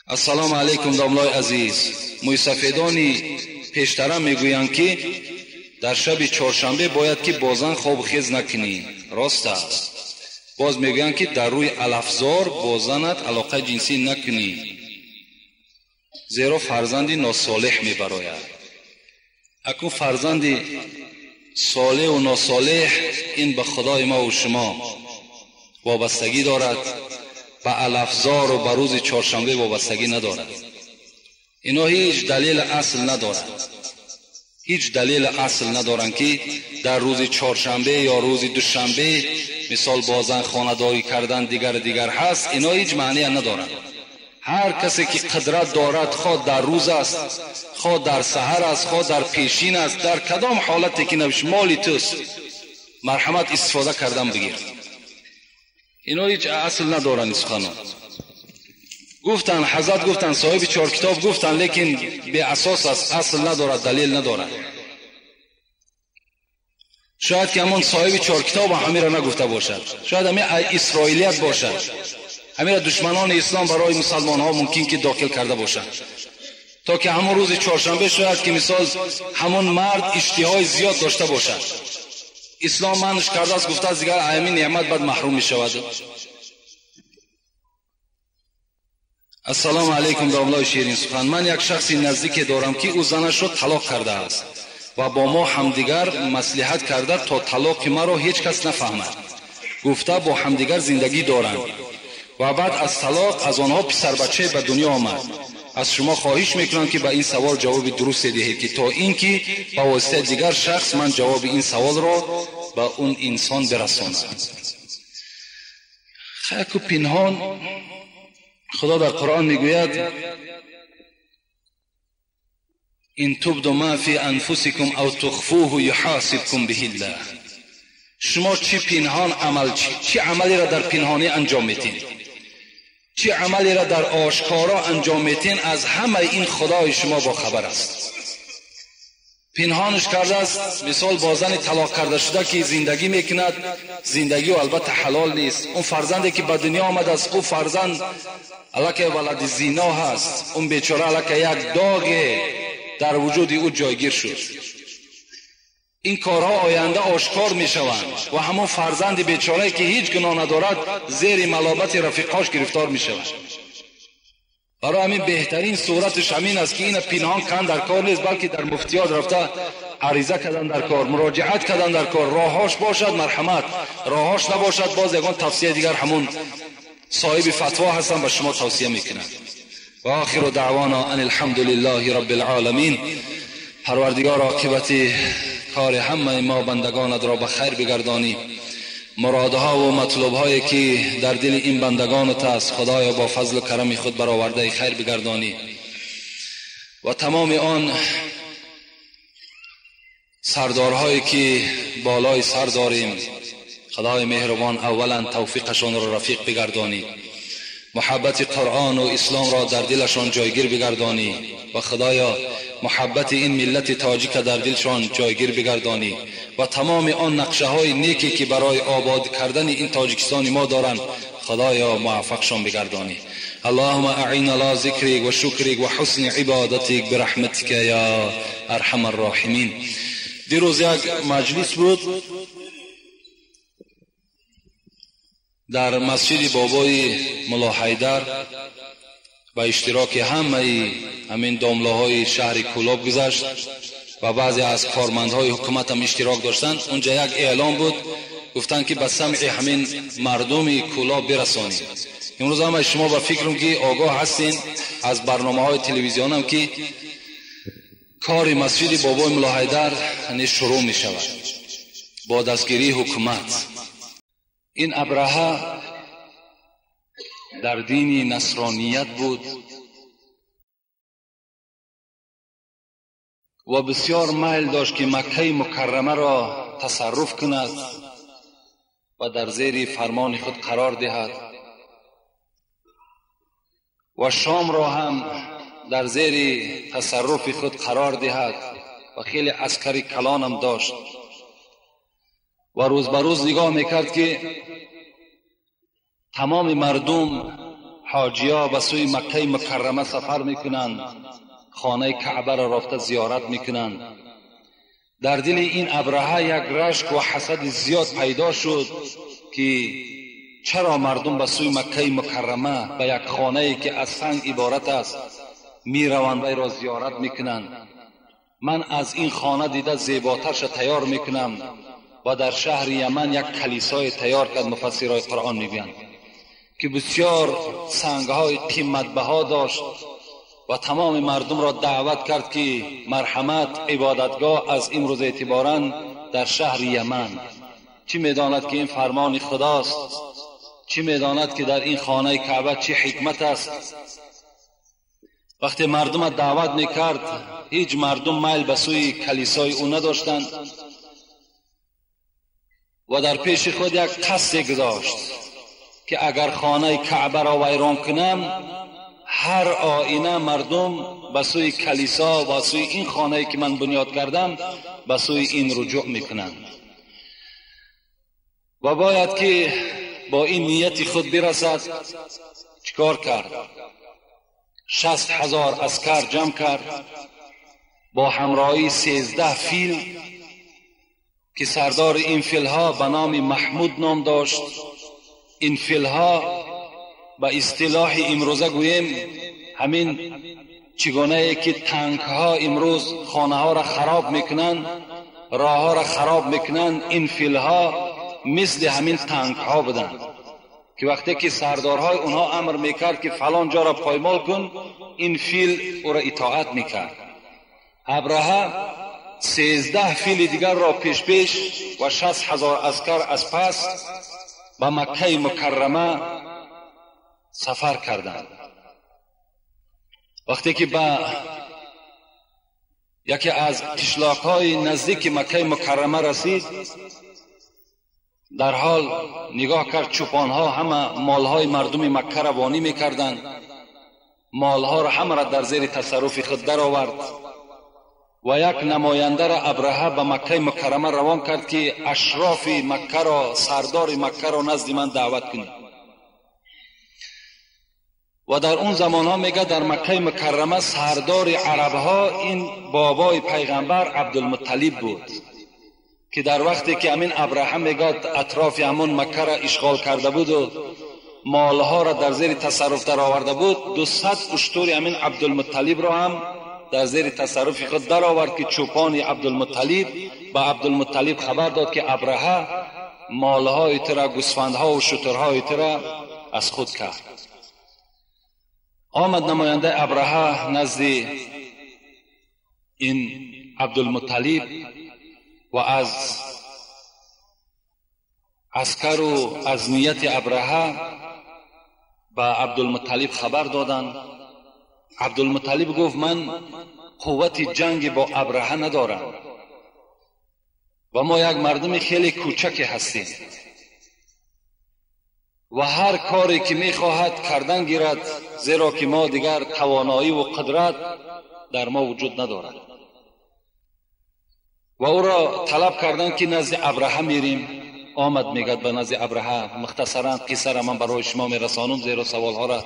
Ассалому алайкум домлои азиз. Мӯйсафедони пештара мегӯянд, ки дар шаби чоршанбе бояд ки бо зан хобу хез накунӣ. Рост аст. Боз мегӯянд, ки дар рӯи алафзор бо занат алоқаи ҷинсӣ накунӣ, зеро фарзанди носолеҳ мебарояд. Акун фарзанди солеҳу носолеҳ ин ба худои мо ва шумо вобастагӣ дорад, ба алафзору ба рӯзи чоршанбе вобастагӣ надорад. Ино ҳеҷ далели асл надоранд, ҳеҷ далели асл надоранд, ки дар рӯзи чоршанбе ё рӯзи душанбе мисол бо зан хонадорӣ кардан дигар дигар ҳаст. Ино ҳеҷ маъния надоранд. Ҳар касе ки қудрат дорад, хоҳ дар рӯз аст, хоҳ дар саҳар аст, хоҳ дар пешин аст, дар кадом ҳолате ки набошад, моли туст, марҳамат истифода кардан бигир. Ино ҳеҷ асл надоранд. Суханон гуфтанд, ҳазрат гуфтанд, соҳиби чор китоб гуфтанд, лекин беасос аст, асл надорад, далел надорад. Шояд ки ҳамон соҳиби чор китоб ҳамира нагуфта бошад, шояд ҳамин исроилият бошад, ҳамира душманони ислом барои мусалмонҳо мумкин ки дохил карда бошад, то ки ҳамон рӯзи чоршанбе шояд ки мисол ҳамон мард иштиҳои зиёд дошта бошад. Ислом манш кардааст, гуфтааст дигар ҳамин неъмат баъд маҳрум мешавад. Ассалому алайкум домлои ширин сухан. Ман як шахси наздике дорам, ки ӯ занашро талоқ кардааст ва бо мо ҳамдигар маслиҳат карда то талоқи маро ҳеҷ кас нафаҳмад гуфта бо ҳамдигар зиндагӣ доранд ва баъд аз талоқ аз онҳо писарбачае ба дунё омад. Аз шумо хоҳиш мекунам, ки ба ин савол ҷавоби дурусте диҳед, ки то ин ки ба воситаи дигар шахс ман ҷавоби ин саволро ба он инсон бирасонам. Хаку пинҳон худо дар қуръон мегӯяд: ин тубду ма фи анфусикум ав тухфуҳу юҳосибкум биҳи ллаҳ. Шумо чӣ пинҳон амал, чӣ амалеро дар пинҳонӣ анҷом медиҳед, чӣ амалеро дар ошкоро анҷом медиҳед, аз ҳамаи ин худои шумо бохабар аст. Пинҳонаш кардааст, мисол бо зани талоқ карда шуда ки зиндагӣ мекунад, зиндагиу албатта ҳалол нест. Он фарзанде ки ба дунё омадааст, ӯ фарзанд аллакай валади зино ҳаст. Он бечора аллакай як доғе дар вуҷуди ӯ ҷойгир шуд. Ин корҳо оянда ошкор мешаванд ва ҳамон фарзанди бечорае ки ҳеҷ гуноҳ надорад зери маломати рафиқҳош гирифтор мешавад. Барои ҳамин беҳтарин сураташ ҳамин аст, ки ина пинҳон кан дар кор нест, балки дар муфтиёт рафта ариза кардан дар кор, муроҷиат кардан дар кор. Роҳҳош бошад марҳамат, роҳҳош набошад боз ягон тавсия дигар ҳамон соҳиби фатво ҳастанд ба шумо тавсия мекунанд. Ва охиру даъвона ан алҳамду лиллаҳи раббил оламин. Парвардигор оқибати кори ҳамаи мо бандагонатро ба хайр бигардонӣ. Муродҳо ва матлубҳое ки дар дили ин бандагонат аст, худоё бо фазлу карами худ баровардаи хайр бигардонӣ ва тамоми он сардорҳое ки болои сар дорем, худои меҳрубон аввалан тавфиқашонро рафиқ бигардонӣ, муҳаббати қуръону исломро дар дилашон ҷойгир бигардонӣ ва худоё муҳаббати ин миллати тоҷика дар дилшон ҷойгир бигардонӣ ва тамоми он нақшаҳои неке ки барои обод кардани ин тоҷикистони мо доранд, худоё муваффақшон бигардонӣ. Аллоҳумма аъинна ала зикрик ва шукрик ва ҳусни ибодатик бираҳматика я арҳамар роҳимин. Дирӯз як маҷлис буд дар масҷиди бобои мулло Ҳайдар ба иштироки ҳамаи ҳамин домлаҳои шаҳри Кӯлоб гузашт ва баъзе аз кормандҳои ҳукумат ҳам иштирок доштанд. Унҷа як эълон буд, гуфтанд ки ба самъи ҳамин мардуми Кӯлоб бирасонем. Имрӯз ҳамаи шумо ба фикрам ки огоҳ ҳастин аз барномаҳои телевизионам, ки кори масҷиди бобои мулло Ҳайдар шурӯъ мешавад бо дастгирии ҳукумат. Ин Абраҳа дар дини насроният буд ва бисёр майл дошт ки Маккаи мукаррамаро тасарруф кунад ва дар зери фармони худ қарор диҳад ва Шомро ҳам дар зери тасарруфи худ қарор диҳад ва хеле аскари калонам дошт. Ва рӯз ба рӯз нигоҳ мекард, ки тамоми мардум ҳоҷиҳо ба сӯи Маккаи Мукаррама сафар мекунанд, хонаи Каъбаро рафта зиёрат мекунанд. Дар дили ин Абраҳа як рашк ва ҳасади зиёд пайдо шуд, ки чаро мардум ба сӯи Маккаи Мукаррама, ба як хонае ки аз санг иборат аст, мераванд, вайро зиёрат мекунанд. Ман аз ин хона дида зеботарша тайёр мекунам. Ва дар шаҳри Яман як калисое тайёр кард. Муфассирои Қуръон мегӯянд, ки бисёр сангҳои қиматбаҳо дошт ва тамоми мардумро даъват кард, ки марҳамат, ибодатгоҳ аз имрӯз эътиборан дар шаҳри Яман. Чӣ медонад, ки ин фармони Худост? Чӣ медонад, ки дар ин хонаи Каъба чӣ ҳикмат аст? Вақте мардумро даъват мекард, ҳеҷ мардум майл ба сӯи калисои ӯ надоштанд ва дар пеши худ як қасде гузошт, ки агар хонаи Каъбаро вайрон кунам, ҳар оина мардум ба сӯи калисо ва сӯи ин хонае ки ман бунёд кардам, ба сӯи ин руҷӯъ мекунанд ва бояд ки бо ин нияти худ бирасад. Чикор кард? 60,000 аскар ҷамъ кард бо ҳамроҳии 13 фил, ки сардори ин филҳо ба номи Маҳмуд ном дошт. Ин филҳо, ба истилоҳи имрӯза гӯем, ҳамин чигунае ки танкҳо имрӯз хонаҳоро хароб мекунанд, роҳҳоро хароб мекунанд, ин филҳо мисли ҳамин танкҳо буданд, ки вақте ки сардорҳои онҳо амр мекард, ки фалон ҷоро поймол кун, ин фил ӯро итоат мекард. Абраҳа 13 фили дигарро пешпеш ва 60,000 аскар аз пас ба Маккаи Мукаррама сафар карданд. Вақте ки ба яке аз қишлоқҳои наздики Маккаи Мукаррама расид, дар ҳол нигоҳ кард, чӯпонҳо ҳама молҳои мардуми Маккаро вонӣ мекарданд. Молҳоро ҳамаро дар зери тасарруфи худ даровард ва як намояндаро Абраҳа ба Маккаи Мукаррама равон кард, ки ашрофи Маккаро, сардори Маккаро назди ман даъват кунед. Ва дар он замонҳо, мега, дар Маккаи Мукаррама сардори арабҳо ин бобои пайғамбар Абдулмутталиб буд, ки дар вақте ки ҳамин Абраҳа, мегӯяд, атрофи ҳамон Маккаро ишғол карда буду молҳоро дар зери тасарруф дароварда буд, 200 уштури ҳамин Абдулмутталибро ҳам дар зери тасарруфи худ даровард, ки чӯпони Абдулмутталиб ба Абдулмутталиб хабар дод, ки Абраҳа молҳои тура, гӯсфандҳову шутурҳои тура аз худ кард. Омад намояндаи Абраҳа назди ин Абдулмутталиб ва аз аскару аз нияти Абраҳа ба Абдулмутталиб хабар доданд. Абдулмутталиб гуфт: «Ман қуввати ҷанги бо Абраҳа надорам ва мо як мардуми хеле кӯчаке ҳастем ва ҳар коре ки мехоҳад кардан гирад, зеро ки мо дигар тавоноӣ ва қудрат дар мо вуҷуд надорад». Ва ӯро талаб карданд, ки назди Абраҳа мерим. Омад, мегӯяд, ба назди Абраҳа. Мухтасаран қиссаро ман барои шумо мерасонам, зеро саволҳоро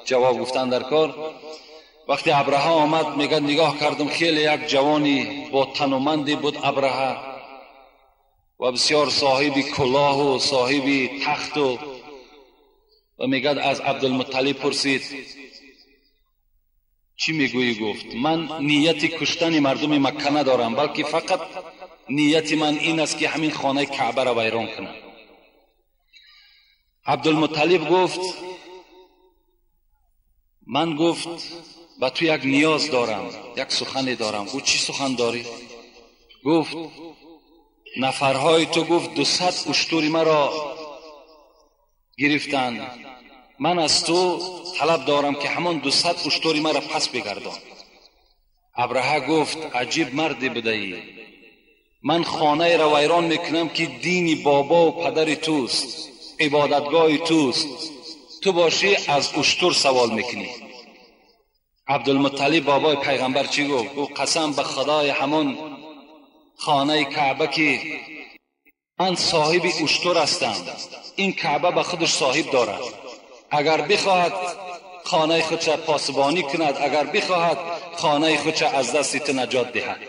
ҷавоб гуфтан дар кор. Вақте Абраҳа омад, мегӯяд, нигоҳ кардам, хеле як ҷавони бо тануманде буд Абраҳа ва бисёр соҳиби кулоҳу соҳиби тахту. Ва, мегӯяд, аз Абдулмутталиб пурсид: «Чӣ мегӯӣ?» Гуфт: «Ман нияти куштани мардуми Макка надорам, балки фақат нияти ман ин аст, ки ҳамин хонаи Каъбаро вайрон кунам». Абдулмутталиб гуфт: «Ман, гуфт, ба ту як ниёз дорам, як сухане дорам». Гуфт: «Чӣ сухан дорӣ?» Гуфт: «Нафарҳои ту, гуфт, 200 уштури маро гирифтанд. Ман аз ту талаб дорам, ки ҳамон 200 уштури маро пас бигардон». Абраҳа гуфт: «Аҷиб марде будаӣ! Ман хонаеро вайрон мекунам, ки дини бобову падари туст, ибодатгоҳи туст, ту бошӣ аз уштур савол мекунӣ». Абдулмутталиб, бобои пайғамбар, чӣ гуфт? Гуфт: «Қасам ба Худои ҳамон хонаи Каъба, ки Ман соҳиби уштур ҳастам, ин Каъба ба худаш соҳиб дорад. Агар бихоҳад хонаи худша посбонӣ кунад, агар бихоҳад хонаи худша аз дасти ту наҷот диҳад.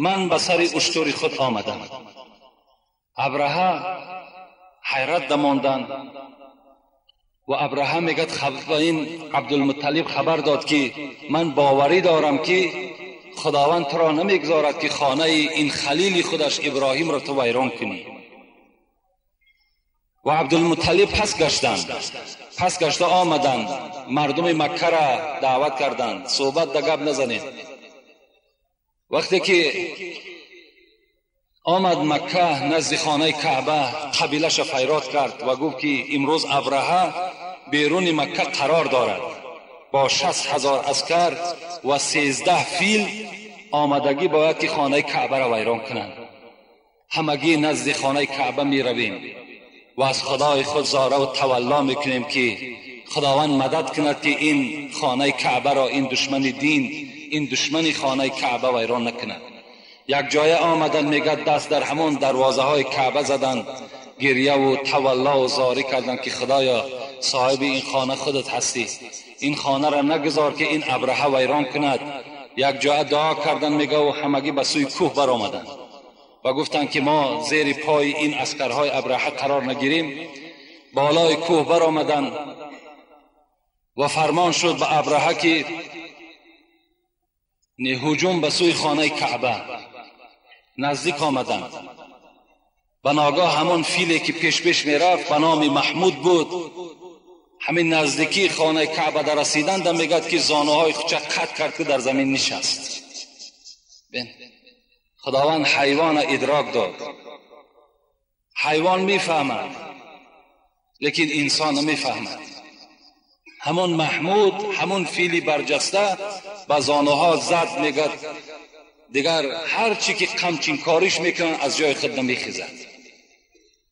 Ман ба сари уштури худ омадам. Абраҳа ҳайрат дамонданд ва Абраҳа мегӯяд, ин Абдулмутталиб хабар дод, ки ман боварӣ дорам, ки Худованд туро намегузорад, ки хонаи ин халили худаш Иброҳимро ту вайрон кунӣ. Ва Абдулмутталиб пас гаштанд, пас гашта омаданд, мардуми Маккара даъват карданд, суҳбат да гап назанед. Вақте ки омад Макка назди хонаи Каъба, қабилаша файрод кард ва гуфт, ки имрӯз Абраҳа беруни Макка қарор дорад бо 60 000 аскар ва 13 фил омадагӣ, бояд ки хонаи Каъбаро вайрон кунанд. Ҳамагӣ назди хонаи Каъба меравем ва аз Худои худ зораву тавалло мекунем, ки Худованд мадад кунад, ки ин хонаи Каъбаро ин душмани дин, ин душмани хонаи Каъба вайрон накунад. Як ҷоя омаданд, мегӯяд, даст дар ҳамон дарвозаҳои Каъба заданд, гирьяву таваллову зорӣ карданд, ки Худоё, соҳиби ин хона худат ҳастӣ, ин хонаро нагузор, ки ин Абраҳа вайрон кунад. Як ҷоя дуо карданд, мегӯ, ҳамагӣ ба сӯи кӯҳ баромаданд ва гуфтанд, ки мо зери пои ин аскарҳои Абраҳа қарор нагирем. Болои кӯҳ баромаданд ва фармон шуд ба Абраҳа, ки ҳуҷум ба сӯи хонаи Каъба. Наздик омаданд, ба ногоҳ ҳамон филе, ки пешпеш мерафт, ба номи Маҳмуд буд, ҳамин наздикии хонаи Каъба дар расиданда, мегӯяд, ки зонуҳои худша қатъ кард, ки дар замин нишаст. Худованд ҳайвона идрок дод. Ҳайвон мефаҳмад, лекин инсон намефаҳмад. Ҳамон Маҳмуд, ҳамон фили барҷаста, ба зонуҳо зад, мегӯяд, дигар ҳар чӣ ки қамчинкориш мекунанд, аз ҷои худ намехезад.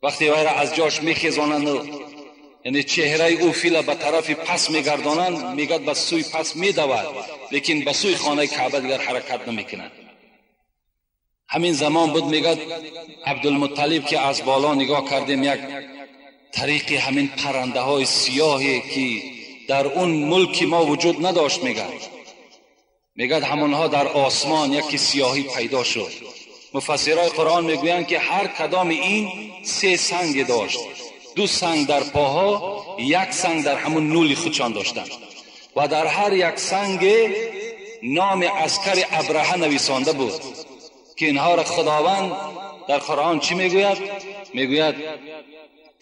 Вақте вайра аз ҷош мехезонанд, яъне чеҳраи ӯ фила ба тарафи пас мегардонанд, мегӯяд, ба сӯи пас медавад, лекин ба сӯи хонаи Каъба дигар ҳаракат намекунад. Ҳамин замон буд, мегӯяд Абдулмутталиб, ки аз боло нигоҳ кардем, як тариқи ҳамин паррандаҳои сиёҳе, ки дар он мулки мо вуҷуд надошт, мегӯяд, ҳамонҳо дар осмон яке сиёҳӣ пайдо шуд. Муфассирои Қуръон мегӯянд, ки ҳар кадоми ин се санге дошт: ду санг дар поҳо, як санг дар ҳамон нули худшон доштанд, ва дар ҳар як санге номи аскари Абраҳа нависонда буд, ки инҳоро Худованд дар Қуръон чӣ мегӯяд? Мегӯяд: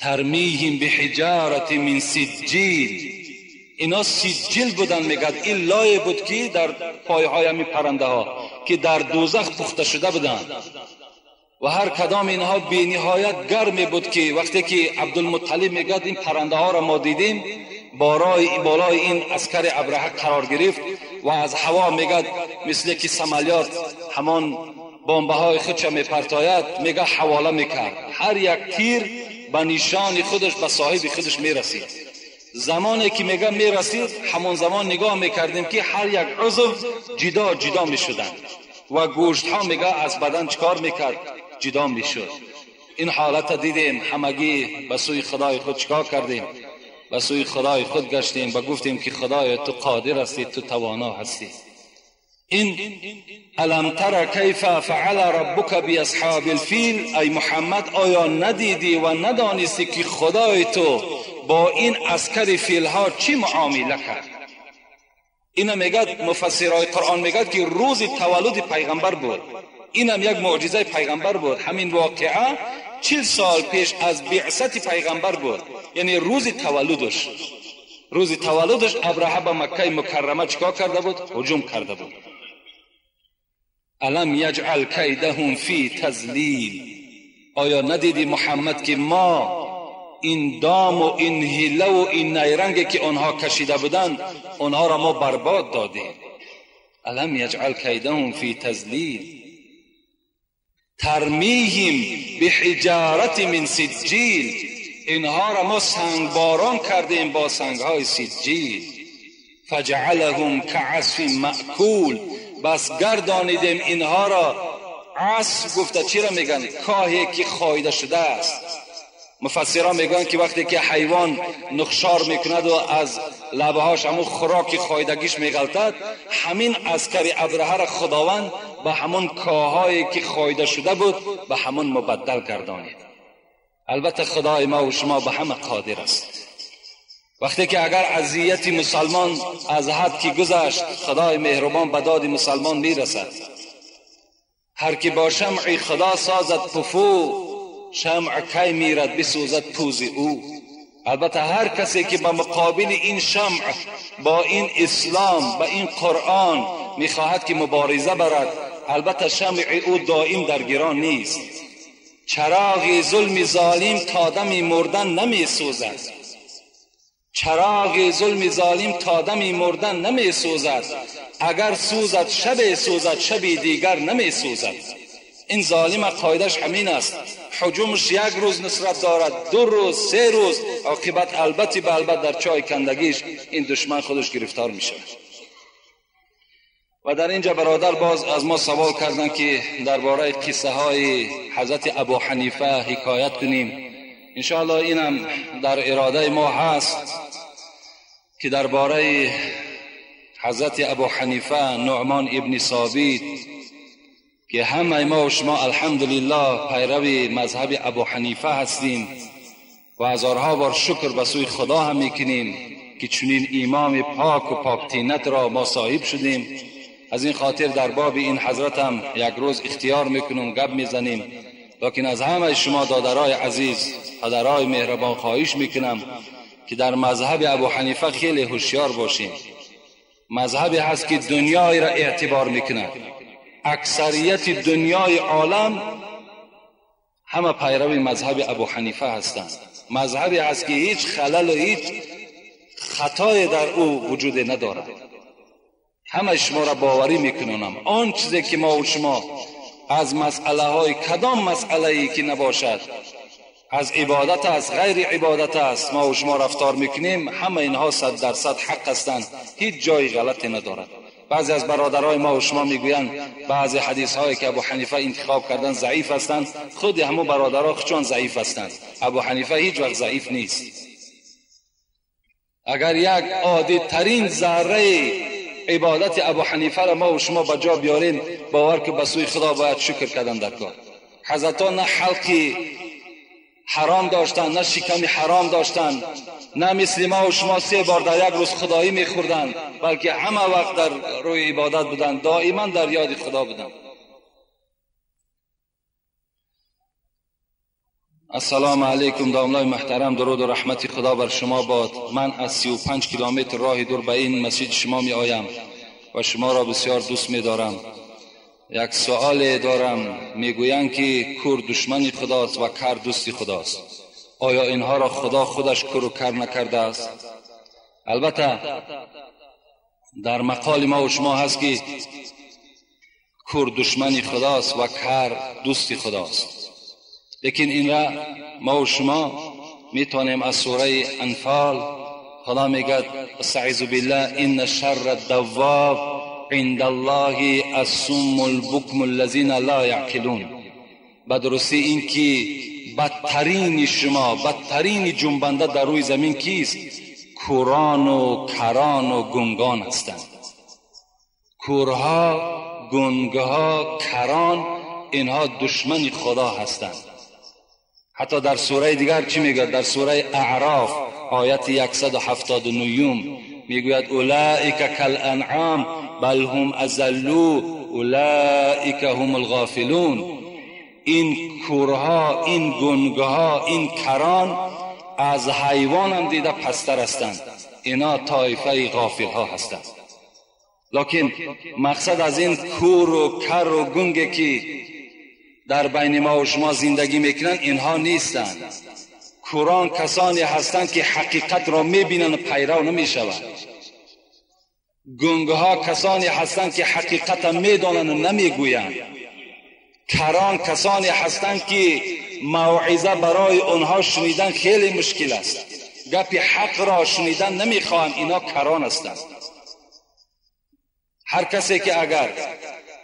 ترميهم بحجارة من سجيل. اینا سجیل بودن. میگد این لایه بود که در پایهای همی پرنده ها که در دوزخ پخته شده بودند و هر کدام اینها بینهایت گرمی بود، که وقتی که عبدالمطلب میگد این پرنده ها را ما دیدیم، بالای این عسکر ابرهه قرار گرفت و از هوا، میگد، مثل که سمالیات همان بمبه های خودش میپرتاید، میگه حواله میکرد، هر یک تیر به نشان خودش به صاحب خودش میرسید. زمانی که میگه میرسید، همون زمان نگاه میکردیم که هر یک عضو جدا جدا میشدند و گوشت ها، میگه، از بدن چکار میکرد؟ جدا میشد. این حالت دیدیم، همگی به سوی خدای خود چکار کردیم؟ به سوی خدای خود گشتیم و گفتیم که خدای، تو قادر هستی، تو توانا هستی. این ألم تر كيف فعل ربك بأصحاب الفيل. ای محمد، آیا ندیدی و ندانستی که خدای تو با این عسکر فیلها چی معامله کرد؟ اینا میگد، مفسرهای قرآن میگد که روز تولد پیغمبر بود. اینم یک معجزه پیغمبر بود. همین واقعه 40 سال پیش از بعثت پیغمبر بود، یعنی روز تولدش. روز تولدش ابرهه به مکه مکرمه چیکار کرده بود؟ هجوم کرده بود. ألم يجعل كيدهم في تضليل. آیا ندیدی محمد که ما این دام و این حیله و این نیرنگ که آنها کشیده بودند، آنها را ما برباد دادیم؟ ألم يجعل كيدهم في تضليل ترميهم بحجارة من سجيل. اینها را ما سنگباران کردیم با سنگهای سجیل. فجعلهم كعصف مأكول. بس گردانیدیم اینها را عصف گفته چی را میگن؟ کاهی که خایده شده است. مفسران میگن که وقتی که حیوان نخشار میکند و از لبهاش همون خوراک خایدگیش میغلطد، همین عسکر ابرهه را خداوند به همون کاهایی که خایده شده بود به همون مبدل گردانید. البته خدای ما و شما به همه قادر است. وقتی که اگر اذیت مسلمان از حد که گذشت، خدای مهربان به داد مسلمان میرسد. هر کی با شمع خدا سازد پفو، شمع کی میرد بسوزد پوز او. البته هر کسی که به مقابل این شمع، با این اسلام، با این قرآن میخواهد که مبارزه برد، البته شمع او دائم در گران نیست. چراغ ظلم ظالم تا دم مردن نمیسوزد. چراغ ظلم ظالم تا دم مردن نمیسوزد. اگر سوزد شب سوزد، شب دیگر نمیسوزد. این ظالم قاعدش همین است. حجومش یک روز نصرت دارد، 2 روز، 3 روز، عاقبت البته به البته در چای کندگیش این دشمن خودش گرفتار میشه. و در اینجا برادر باز از ما سوال کردن که درباره قصه های حضرت ابو حنیفه حکایت کنیم. انشاءالله اینم در اراده ما هست که درباره حضرت ابو حنیفه نعمان ابن ثابت که همه ما و شما الحمدلله پیرو مذهب ابو حنیفه هستیم و هزارها بار شکر به سوی خدا هم میکنیم که چنین امام پاک و پاک طینت را ما صاحب شدیم. از این خاطر در باب این حضرت هم یک روز اختیار میکنیم، گپ میزنیم. لکن از همه شما دادرای عزیز، پدرای مهربان خواهش میکنم که در مذهب ابو حنیفه خیلی هوشیار باشیم. مذهبی هست که دنیای را اعتبار میکند. اکثریت دنیای عالم همه پیرو مذهب ابو حنیفه هستند. مذهبی هست که هیچ خلل و هیچ خطای در او وجود ندارد. همه شما را باوری میکنم آن چیزی که ما و شما از مسئله های کدام مسئله ای که نباشد، از عبادت است، غیر عبادت است، ما و شما رفتار میکنیم، همه اینها 100% حق هستند، هیچ جای غلطی ندارد. بعضی از برادرای ما و شما میگویند بعضی حدیث هایی که ابو حنیفه انتخاب کردن ضعیف هستند. خود همو برادرها چون ضعیف هستند. ابو حنیفه هیچ وقت ضعیف نیست. اگر یک عادی ترین ذره عبادت ابو حنیفه را ما و شما به جا بیاریم، باور که به سوی خدا باید شکر کردن در کار. حضرتان نه حلقی حرام داشتن، نه شکمی حرام داشتن، نه مثل ما و شما 3 بار در یک روز خدایی میخوردن، بلکه همه وقت در روی عبادت بودن، دائما در یاد خدا بودن. السلام علیکم داملای محترم، درود و رحمت خدا بر شما باد. من از 35 کیلومتر راه دور به این مسجد شما می آیم و شما را بسیار دوست می دارم. یک سوال دارم. میگویند که کور دشمن خداست و کر دوستی خداست. آیا اینها را خدا خودش کور و کر نکرده است؟ البته در مقال ما و شما هست که کور دشمن خداست و کر دوستی خداست. لیکن این را ما و شما میتونیم از سوره انفال، خدا میگه استعیذ بالله ان شر الدواب عند الله الصم البکم الذین لا یعقلون. به درستی این که بدترین شما، بدترین جنبنده در روی زمین کیست؟ کوران و کران و گنگان هستند. کورها، گنگها، کران، اینها دشمن خدا هستند. حتی در سوره دیگر چی میگوید؟ در سوره اعراف آیت 179 میگوید اولئک کالانعام بل هم اضلوا اولئک هم الغافلون. این کورها، این گنگها، این کران از حیوان هم دیده پستر هستند. اینا طایفه غافل ها هستند. لکن مقصد از این کور و کر و گنگ که در بین ما و شما زندگی میکنند اینها نیستند. کوران کسانی هستند که حقیقت را میبینند و پیرو نمیشوند. گنگها کسانی هستند که حقیقت را میدانند و نمیگویند. کران کسانی هستند که موعظه برای آنها شنیدن خیلی مشکل است، گپ حق را شنیدن نمیخواهند. اینا کران هستند. هر کسی که اگر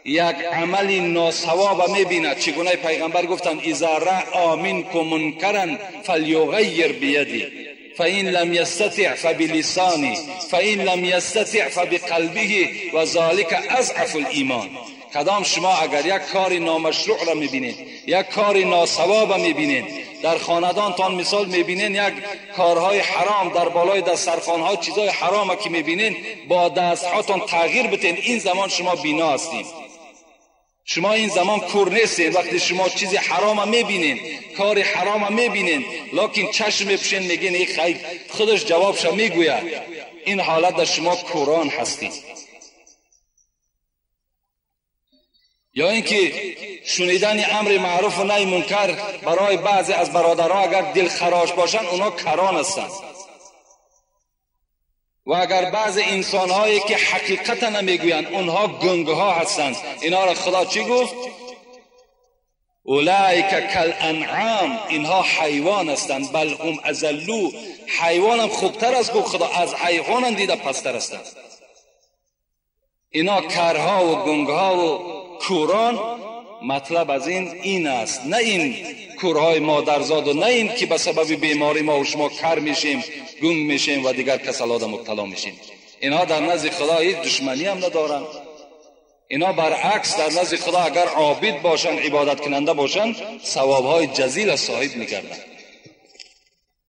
یک عمل ناصواب میبیند، چگونه پیغمبر گفتند اذا رأى منکم منکرا فلیغیر بیده فإن لم یستطع فبلسانه فإن لم یستطع فبقلبه و ذلک اضعف الایمان. کدام شما اگر یک کار نامشروع را میبینید، یک کار ناصواب میبینید، در خاندانتان مثال میبینین یک کارهای حرام در بالای دسترخوان‌ها، چیزهای حرام که میبینین، با دستهاتان تغییر بتین، این زمان شما بینا هستین. شما این زمان کور نیستین. وقتی شما چیزی حرام میبینین، کار حرام میبینین، لکن چشم میپوشین، میگین این خیر، خودش جوابش میگوید، این حالت در شما کوران هستین. یا اینکه شنیدن امر معروف و نهی منکر برای بعضی از برادرها اگر دلخراش باشند، اونا کران هستند. و اگر بعض انسانهایی که حقیقت نمیگویند، اونها گنگها هستند. اینا را خدا چی گفت؟ اولئک کالانعام، اینها حیوان هستند، بل هم اضلوا، حیوان هم خوبتر از گفت خدا، از حیوان هم دیده پستر هستند. اینا کرها و گنگها و کوران. مطلب از این است، نه این کورهای مادرزاد و نه این که به سبب بیماری ما و شما کر میشیم، گنگ میشیم و دیگر کسلات مبتلا میشیم. اینها در نزد خدا هیچ دشمنی هم ندارند. اینا برعکس در نزد خدا اگر عابد باشند، عبادت کننده باشند، ثوابهای جزیل صاحب میگردند.